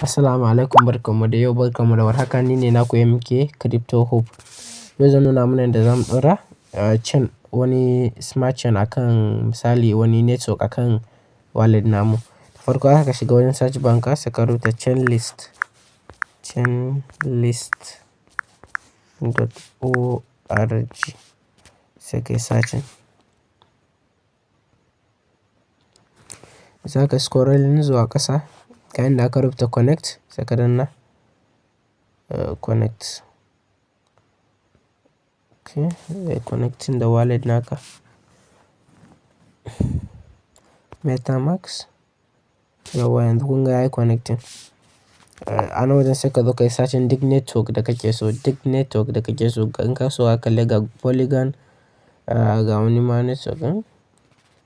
Assalamu alaikum, barkanmu da yau, barkanmu da warhaka. Ni ne naku MK Crypto Hope. Yau zan nuna mana yadda zamu ɗora chain, wani smart chain akan, misali, wani network akan wallet namu. Farko zaka shiga wajen search bar ka, sai ka rubuta chainlist chainlist.org, sai kai searching. Za ka scrolling zuwa ƙasa, ga inda aka rubuta connect, sai ka danna connect. Okay, zai connecting da wallet naka. MetaMask. Yauwa, yanzu kun ga yayi connecting. A nan wajen sai ka zo ka yi searching duk network da kake so, duk network da kake so. In ka so ka kalli, ga Polygon, ga wani ma network ɗin,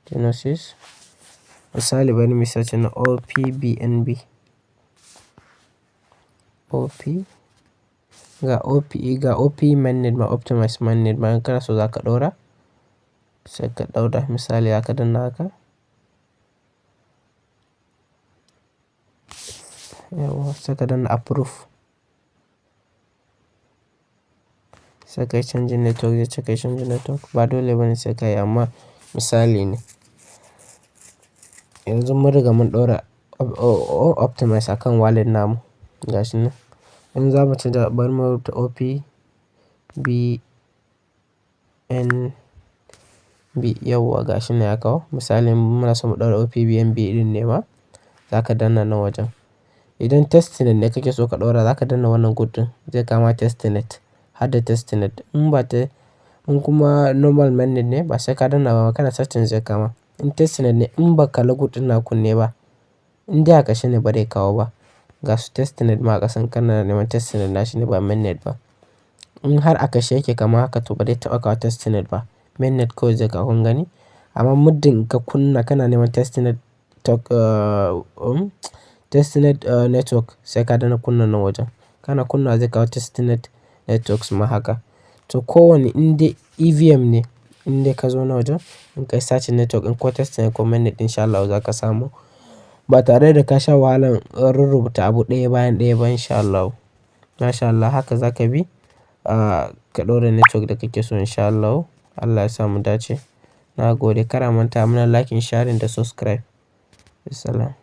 Genesis. Misali, bari muyi searching na OPBNB. OP, ga OP, ga OP mainnet ma, Optimism mainnet ma, in kana so za ka ɗora. Sai ka ɗaura, misali aka danna haka. Yauwa, sai ka danna approve. Sai ka yi changing network, zai ce ka yi changing network. Ba dole bane sai ka yi, amma misali ne. Yanzu mun riga mun ɗora Optimism akan wallet namu. Gashi nan. In za mu canza, bari mu rubuta OPBNB. Yauwa, gashi nan ya kawo. Misali muna so mu ɗaura OPBNB ɗin ne ma, za ka danna nan wajen. Idan testnet ne kake so ka ɗaura, za ka danna wannan good ɗin, zai kama testnet, har da testnet. In ba ta, in kuma normal mainnet ne, ba sai ka danna ba, kana searching zai kama. In testnet ne, in ba kala good ɗin na kunne ba, in dai a kashe ne, ba zai kawo ba. Ga su testnet ma a ƙasan, kana neman testnet nashi ne, ba mainnet ba. In har a kashe yake kamar haka, to ba zai taɓa kawo testnet ba. Mainnet kawai zai kawo, kun gani. Amma muddin ka kunna kana neman testnet testnet network, sai ka danna kunna nan wajen. Kana kunna, zai kawo testnet networks ma haka. To kowane in dai EVM ne, in dai ka zo nan wajen, in kai searching network in ko testnet ko mainnet, in sha Allahu za ka samu. Ba tare da ka sha wahalan rurrubuta abu ɗaya bayan ɗaya ba, in sha Allahu. Masha Allah, haka za ka bi ka ɗaura network da kake so, in sha Allahu. Allah ya sa mu dace. Na gode. Kar a manta mana liking, sharing da subscribe. Bissalam.